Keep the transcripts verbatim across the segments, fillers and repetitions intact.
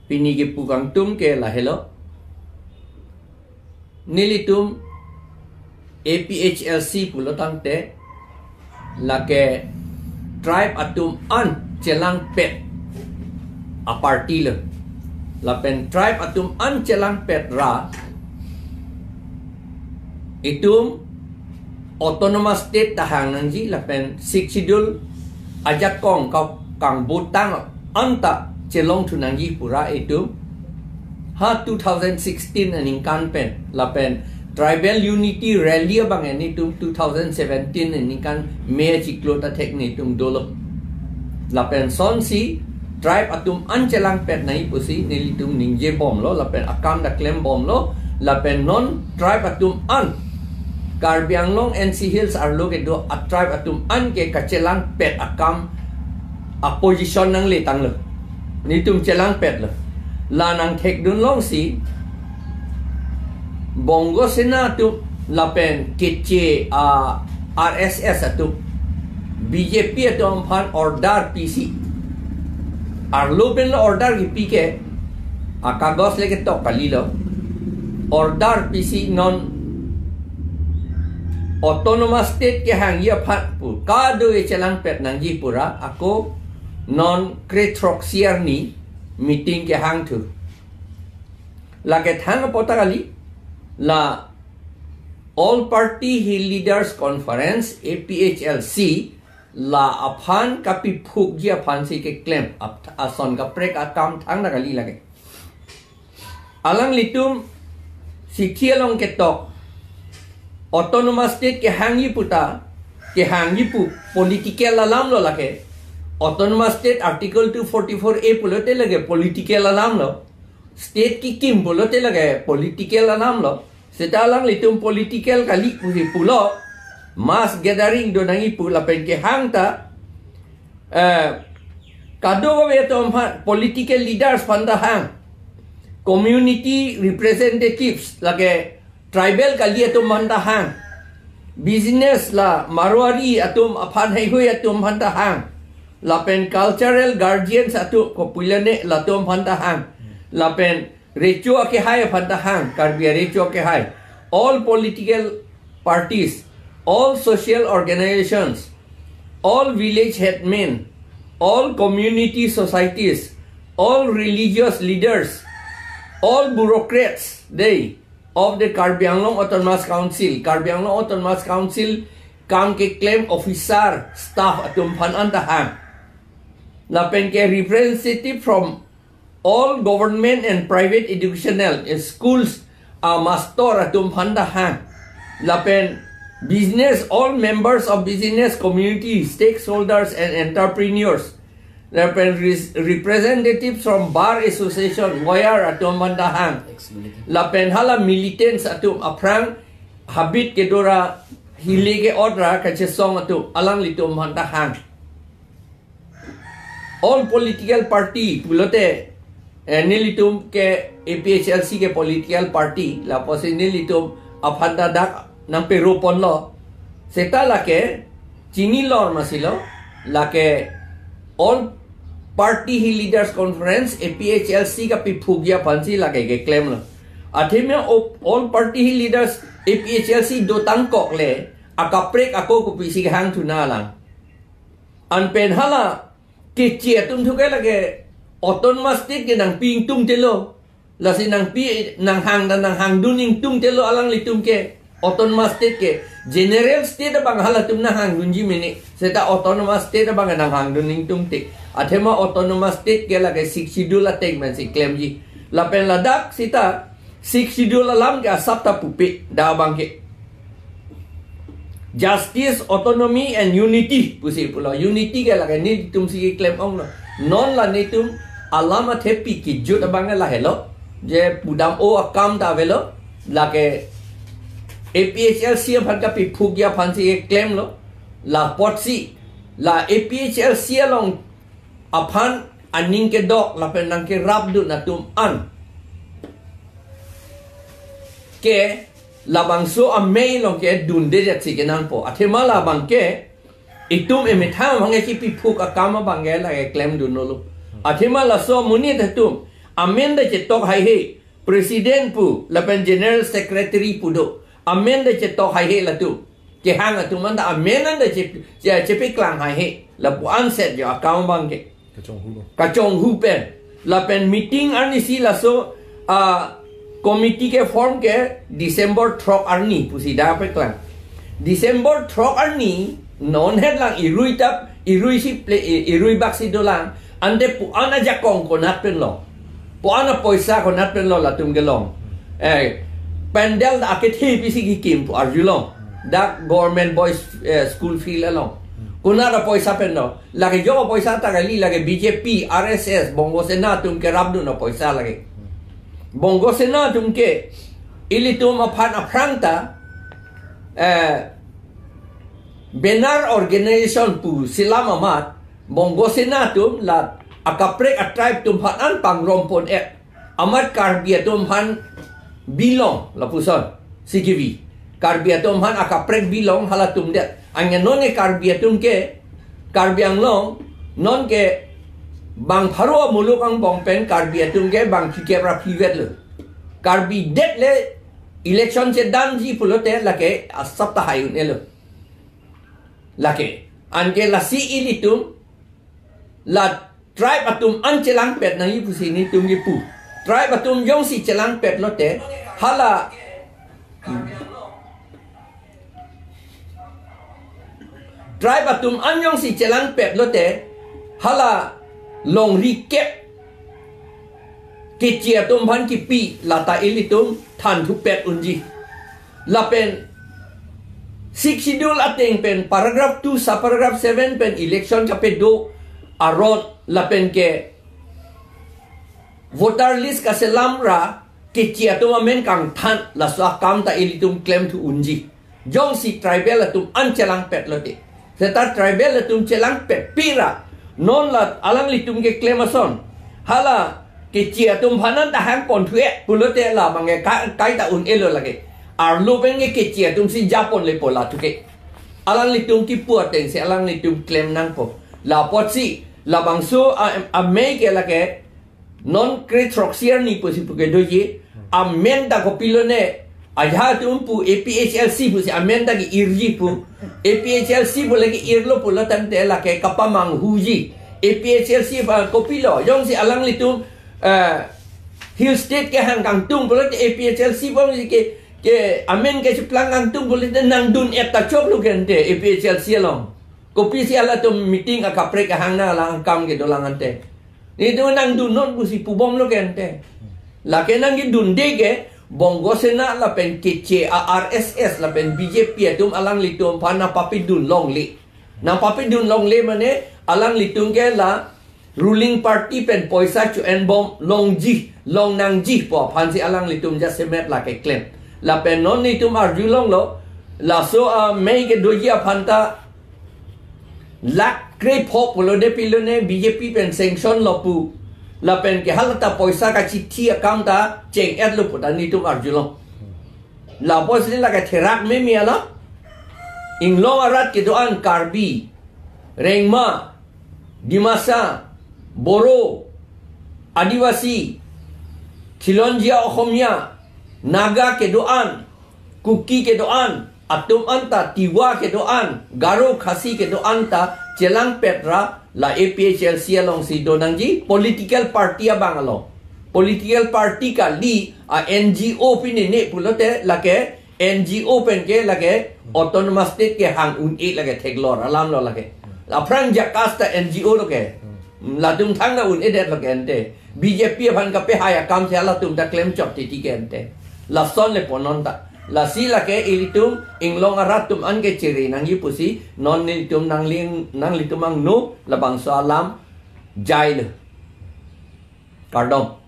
Pini kipu kangtung ke lahelo. Nelitum A P H L C pulo tangte lake tribe atum an chelangpet a party lo. Lapen tribe atum an chelangpet ra itum autonomous state ta hang nangji lapen Sixth Schedule ajakong ka kangbutang anta chelongthu nangji pura itum ha two thousand sixteen aningkan pen lapen tribal unity rally abang nelitum two thousand seventeen aningkan May chiklo ta thek nelitum dolo. Lapen sonsi tribe atum an chelangpet nangji pusi nelitum ningje bomlo lapen akam ta klem bomlo lapen non tribe atum an Karbi Anglong N C Hills arlo kedo a tribe atum an ke kachelangpet akam a position nangle tanglo. Nelitum chelangpetlo. La nangthekdun longsi Bongo Sena atum lapen keche a R S S atum B J P atum aphan order pisi. Arlo pen lo order kipi ke, a kagos le ketok kalilo. Order pisi non autonomous state kehangji aphan pu kado-e chelangpet nangji pura ako non krethrok siar ni meeting kehangthu. Lake thang apot ta kali, la All Party Hill Leaders Conference, A P H L C, la aphan kapiphukji aphansi keklem ap-, ason kaprek akam thang ta kali lake. Alanglitum sithi along ketok autonomous state kehangji puta, kehangji pu political alam lo lake. Autonomous state Article two forty-four A pulote lake political alam lo. State kikim pulote lake political alam lo. Seta alanglitum political kali pusi pulo. Mass gathering do nangji pu lapen kehang ta, eh, kadokave atum aphan, political leaders aphan ta hang, community representatives lake tribal kali atum aphan ta hang, business la Marwari atum aphan heihui atum aphan ta hang, lapen cultural guardians atum kopuilane latum aphan ta hang, lapen recho akehai aphan ta hang, Karbi arecho akehai, all political parties, all social organizations, all village headmen, all community societies, all religious leaders, all bureaucrats, they of the Karbi Anglong Autonomous Council, Karbi Anglong Autonomous Council kam keklem officer, staff atum aphan an ta hang. Lapen ke representative from all government and private educational schools a master atum aphan ta hang. Lapen business, all members of business community, stakeholders and entrepreneurs. Lapen res-, representatives from Bar Association, lawyer atum aphan ta hang. Ex-militant. Lapen hala militants atum aphrang habit kedo ra hile ke-ot ra kachesong atum alanglitum aphan ta hang. All political party pulote, eh, nelitum ke A P H L C ke political party, lapusi nelitum aphan ta dak nangpero ponlo. Seta lake chini lor masilo, lake All Party Hill Leaders Conference, A P H L C kapiphukji aphansi lake keklemlo. Athema o-, All Party Hill Leaders, A P H L C dotang kok le, akaprek ako kopisi kehangthu nanglang. Anpen hala keche atum thu ke lake autonomous state ke nangpi ingtungte lo. Lasi nangpi nanghang dan nanghangdun ingtungte lo alanglitum ke. Autonomous state ke general state abang halatum nanghangdunji mene. Seta autonomous state abang nanghangdun ingtungte. Athema autonomous state ke lake Sixth Schedule ateng pensi klemji. Lapen ladak seta Sixth Schedule alam ke asap ta pupe da abang ke. Justice, autonomy and unity pusi pulo. Unity ke lake nelitum si keklem onglo. Non la nelitum alam athepi kejut abang ke lahelo. Je pudam o akam ta avelo. Lake A P H L C aphan kapiphukji aphansi keklemlo. Lapotsi la A P H L C along aphan aning kedok lapen nangkerapdun atum an ke labangso amei along ke dunde jatsi kenangpo. Athema labang ke itum emethang abang ke kipiphuk akam abang ke lake klemdun nolo. Athema laso amonit atum Amen ta chetok haihe, President pu, lapen General Secretary pu do. Amen ta chetok haihe latum. Kehang atum anta amen anta che, che, chepeklang haihe. Lapu anset jo account abang ke. Kachonghu lo. Kachonghu pen. Lapen meeting arnisi laso, ah, committee ke form ke December throk arni pusi dak peklang. December throk arni non het lang irui tap, irui si ple, i-, irui bak si dolang. Ante pu-an ajakong konat pen lo. Pu-an apoisa konat pen lo latum kelong. Eh, pandal dak akethe pisi kikim pu arjulong. Dak Government Boys, eh, School Field along. Konat apoisa pen lo. Lake jo apoisa ta kali, lake B J P, R S S, Bongo Sena atum kerapdun apoisa lake. Bongo Sena atum ke ilitum aphan aphrang ta, eh, banner organization pu selam amat, Bongo Sena atum la akaprek a-tribe atum aphan an pangrompon-et. Amat Karbi atum aphan bilong lapuson. C K V. Karbi atum aphan akaprek bilong halatum det. Anke non ke Karbi atum ke, Karbi Anglong, non ke bang pharo amuluk angbong pen Karbi atum ke bang phlikep ra phlivet lo. Karbi det le election chedamji pulote lake asap ta hai un-e lo. Lake. Anke lasi ilitum la tribe atum an chelangpet nangji pusi nelitum kipu. Tribe atum jongsi chelangpet lote, hala, tribe atum an jongsi chelangpet lote, hala longri kep Keche atum aphan kipi lata ilitum thanthupet unji. Lapen Sixth Schedule ateng pen paragraph two subparagraph seven pen election kapedo aron lapen ke voter list kaselam ra Keche atum amen kangthan laso akam ta ilitum klemthu unji. Jongsi tribal atum an chelangpet lote. Seta tribal atum chelangpet pira. Non la alanglitum keklem ason. Hala Keche atum aphan an ta hangponthu-e pulote la abang ke ka-, kaita un-e lo lake. Arlo pen ke Keche atum si japon lepo la thu ke. Alanglitum kipu ateng si alanglitum klem nangpo. La apotsi labangso a, amei ke lake non kre throksi arni pusi pu kedoji, amen ta kopilo ne, ajahak atum pu A P H L C pusi amen ta ke-irji pu, A P H L C pu lake irlo pulo tangte lake kapamanghuji, A P H L C pa kopilo, jongsi alanglitum, eh, Hill State kehang kangtung pulote A P H L C pu si ke, ke amen kecheplang kangtung pulote nangdun-et ta choklo ke ante A P H L C along. Kopisi halatum meeting akaprek kahang nang alang akam kedolang ante. Nelitum nangdunnon pusi pubomlo ke ante. Lake nangkedunde ke Bongo Sena lapen Keche a R S S lapen B J P atum alanglitum aphan nangpapidun longle. Nangpapidun longle mane alanglitum ke la ruling party pen poisa cho-enbom longji, longnangji pu aphansi alanglitum jasemet lake klem. Lapen non nelitum arjulonglo, laso amei kedoji aphan ta lakh krepho pulo de pilo ne B J P pen sanction lo pu. Lapen ke halata poisa kachithi akam ta cheng-etlo pu ta nelitum arjulong. La apotsi lake therak meme alam. Inglong arat kedo-an Karbi, Rengma, Dimasa, Boro, Adivasi, Khilonjia Oxomiya, Naga kedo-an, Kuki kedo-an, atum anta Tiwa kedo-an, Garo Khasi kedo-an ta chelangpet ra la A P H L C alongsi donangji political party abang along. Political party kali a N G O pinene pulote lake N G O pen ke lake autonomous state kehang un-e lake theklor alam lo lake. Aphrang JACAS ta N G O lo ke. Latum thangta un-edet lo ke ante. B J P aphan kapehai akam si halatum ta klemchot titi ke ante. Lason lepo non ta. Lasi lake ilitum inglong arat atum an ke chere nangji pusi non nelitum nangling, nanglitum angno labangso alam jailo. Kardom.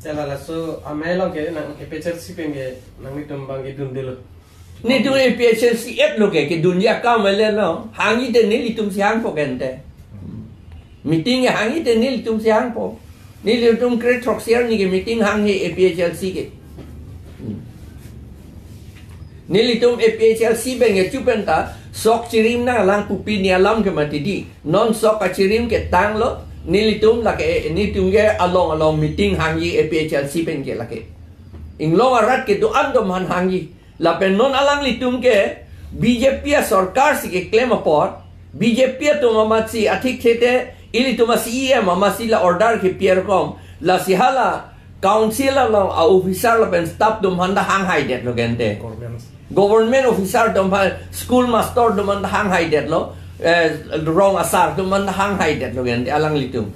Chala laso amei along ke nang A P H L C pen ke nanglitum abang kedundelo. Nelitum A P H L C-et lo ke, kedunji akam avelo. Hangji te nelitum si hangpo ke ante. Meeting ke hangji te nelitum si hangpo. Nelitum kre throksi arni ke meeting hanghe A P H L C ke. Nelitum A P H L C pen ke chupenta sok chirim nang alang pupi ni alam ke mati di. Non sok kachirim ke tanglo. Nelitum lake, nelitum ke along along meeting hangji A P H L C pen ke lake. Inglong arat kedo-an atum aphan hangji. Lapen non alanglitum ke B J P asorkar si keklem apot, B J P atum amatsi athik thete, ilitum a-C E M amatsi la order kepi arokom, lasi hala council along a-officer lapen staff atum aphan ta hang haidetlo gente. Government. Government officer atum aphan, school master atum aphan ta hang haidetlo, eh, rong asar atum aphan ta hang haidetlo gente alanglitum.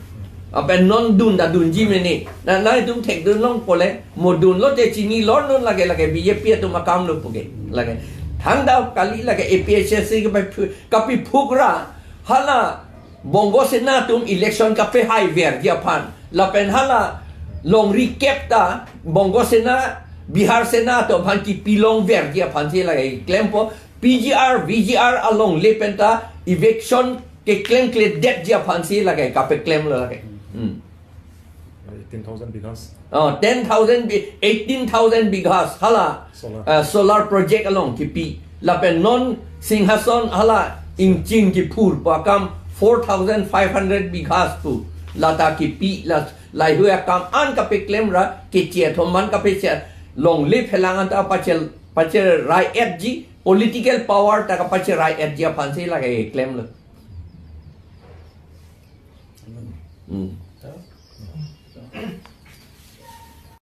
Lapen non dun ta dunji mene. Na, nangtum thekdun long pole, mo dunlote chini lor non lake, lake B J P atum akam lo puke. Lake. Thangta kali lake A P H L C kapi phu-, kapiphuk ra, hala Bongo Sena atum election kapehai verji aphan. Lapen hala longri kep ta Bongo Sena, Bihar Sena atum aphan kipi long verji aphan si lake klempo. P G R, V G R alongle pen ta eviction keklemkledetji aphan si lake kapeklemlo lake. Hmm. Eighteen thousand bighas. Oh, ten thousand bi-, eighteen thousand bighas hala, solar. Uh, solar project along kipi. Lapen non Singhason hala ingchin kiphurpo akam four thousand five hundred bighas pu. Lata kipi la, laheihui akam an kapeklem ra, keche atum aphan kapeche, longle phelang an ta pache, pacherai-etji, political power ta kapacherai-etji aphan si lake klemlo. Hmm.